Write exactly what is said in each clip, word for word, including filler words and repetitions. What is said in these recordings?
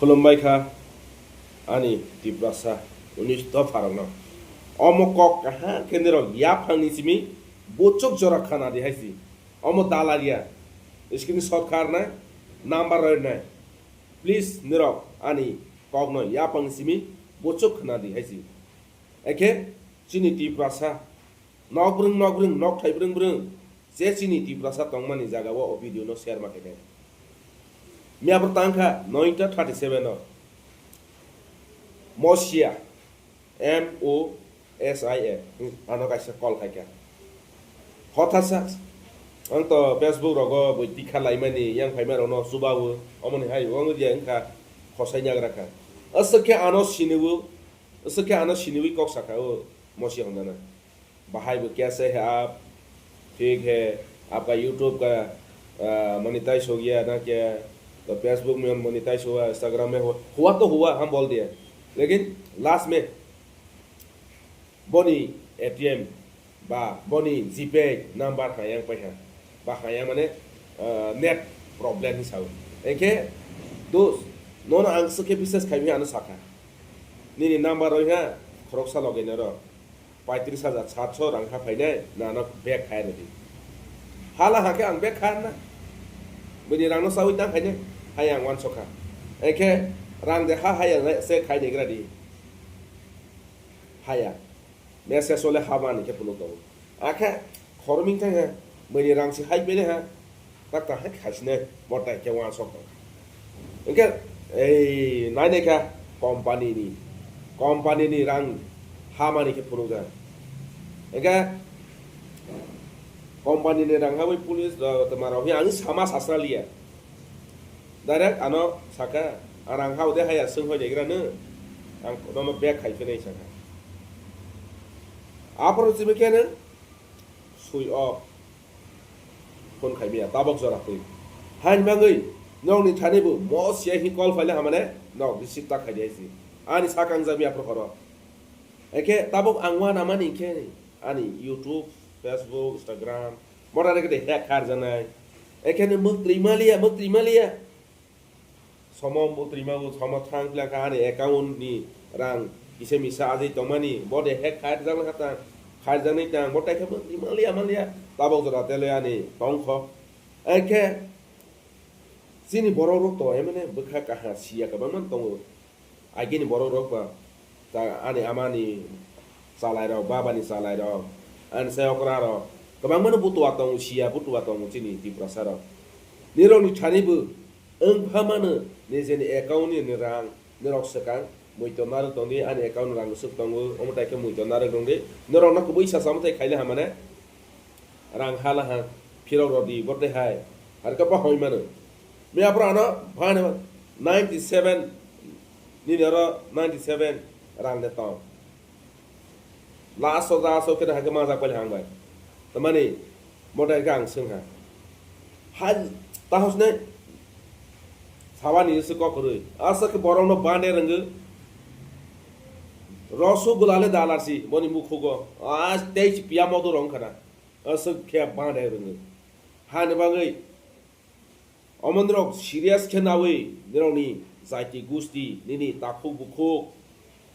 Khulumbai kha ani Tiprasa unis dopharokno. Omo kok kaham khe nirok yaphangni simi buchuk jora khana di hai si. Omo dalaria. Screenshot kharnai, number roinai. Please nirok ani kokno yaphangni simi buchuk khana di hai si. Ekhe chini Tiprasa nokbrwng nokbrwng, nokthai brwng brwng, je chini Tiprasa tongmani jagao o video no share ma khainai. Miyapor tangkha noita thirty seven o Mosia, M O S I A, ano kaisa call khaikha. Hothatsa ang to Facebook rogo boi tikha laimani yang phaima rokno chubawo, omoni hai wng dia wngkha khosai nyagra kha. Aswk khe ano siniwo, aswk khe ano siniwi kok sakha o Mosia hwnjana. Bahai bo kaise hai aap, thik hai, aapka YouTube ka, ah, monetize ho gaya na kya? To Facebook mein monetize hua, Instagram mein hua, hua to hua, hum bol diya. Lekin last mein boni A T M ba boni G Pay number hayang pai ha. Ba hayang mane, ah, net problem hi sao. Engkhe dos, nono ang swkhe business khai mi ano sakha. Nini number roi ha, khoroksa loge nero. Paitris hajar satso rang ha phainai, nano bag khai rwdi. Hala hakhe ang bag khai na. Bini rangno sawi tang khainai, hai ang wansokha. Ekhe rang de ha haya se khai negra di. Haya. Message ole habani khe phunuk tongo. Akhe khorming thang ha, bini rang si hai bele ha. Tak tak hai khaisne motai khe wansok tong. Engke ei nainai kha company ni, company ni rang hamani khe phunukjak. Engke company ni rang hawi police rok tongma rok hi ang sama sasra liya. Direct ano saka, "Ang rang hao de haya swng hoi degra nw, ang nono bag khai phinai," saka. Aphuru simi khe nw sui off. Phone khai maya, tabok jora twi. Hain bangwi nokni thani bo mo siya hi call phaile hamane nok receive ta khai di hai si. Ani sakang jami aphuru khoro. Ekhe tabok ang wana mani khe ani YouTube, Facebook, Instagram, mora reke de hack khar janai. Ekhe ne muk tri maliya, muk tri maliya. Somo butrima o somo thang pila kha ani account ni rang kisa misa ajai tongmani, bo de hack khaijak na kha tang, khaijak nai tang, bo tai khe butrima liya ma liya, tabok jora tele ani tong kho. Ai khe chini borok rok to emene bwkha kaha siya kwbangma tongo. Agini borok rok ba ta ani ama ni chalai rok, baba ni chalai rok, ani sai okra rok, kwbangma no butua tongo, siya butua tongo chini Tiprasa rok. Nirok ni thani bo wng pha mano, nijeni account ni rang nirok swkang, muitor narwk tong di, ani account rang swk tongo, omo tai khe muitor narwk rwng di, norok no kubui sa sa mwtai khaile hamane. Rang hala ha phirok rw di, bo tei hai. Har khe bo hoi mano. Miya phuru ano bhai no ninety seven nini oro ninety seven rang de tong. Last o, last o khe hakhe majak pai hang bai. Tamani motai khe ang swng ha. Hai tahos ne sabani se kok rwi. Asa khe borok no bande rwngwi. Rosogula le dalarsi boni mukhugo. A tei si piya modo rong khana. Aswk khe bangde rwngo. Hani bagwi omo norok serious khe nawi norokni jaiti gusti, nini takhuk bukhuk,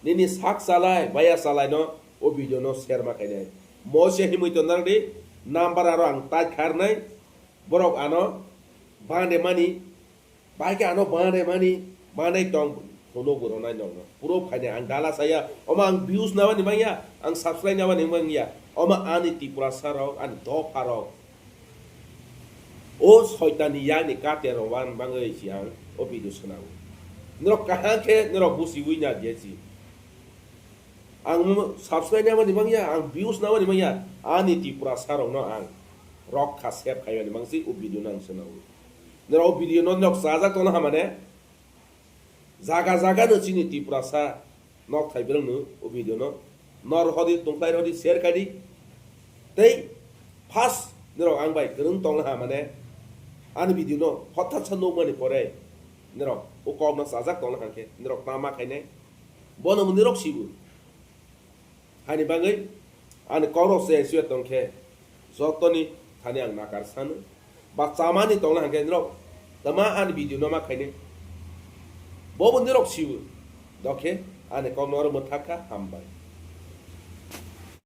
nini sak chalai, baya chalaino o video no share ma khainai. Mo se himwi tongna di number aro ang tai kharnai, borok ano bangde mani. Bai khe ano bangde mani, bangde tong phunuk bo rwnai nokno. Puro phainai ang dala saya, omo ang views nabani mangya, ang subscribe nabani mangya. Omo ani Tiprasa rok, ani dopha rok. O soitani yani kate rok wan bangwi si ang o video swnam. Norok kaham khe norok busiwi na diya si. Ang mo-, subscribe nabani mangya, ang views nabani mangya. Ani Tiprasa rokno ang rok kha sep khaimani mangsi o video no ang swnam. Norok o video no norok chajak tongna hamane. Jaga jaga no chini Tiprasa nok thai beleng no o video no nor hodi tongkhlai hodi share khai di. Tei first norok ang bai kwrwng tongna hamane ani video no hothat sa nukmani pore norok o kok no chajak tongna hangkhe norok tama khainai bono norok sibu. Hani bagwi ani kok rok se sui tong khe jotoni thani ang nakar sano. Ba chamani tongna hangkhe norok tama ani video no ma khaini. Bo bo nirok siwo. Dokhe ani kok no oro mwthak kha, hambai.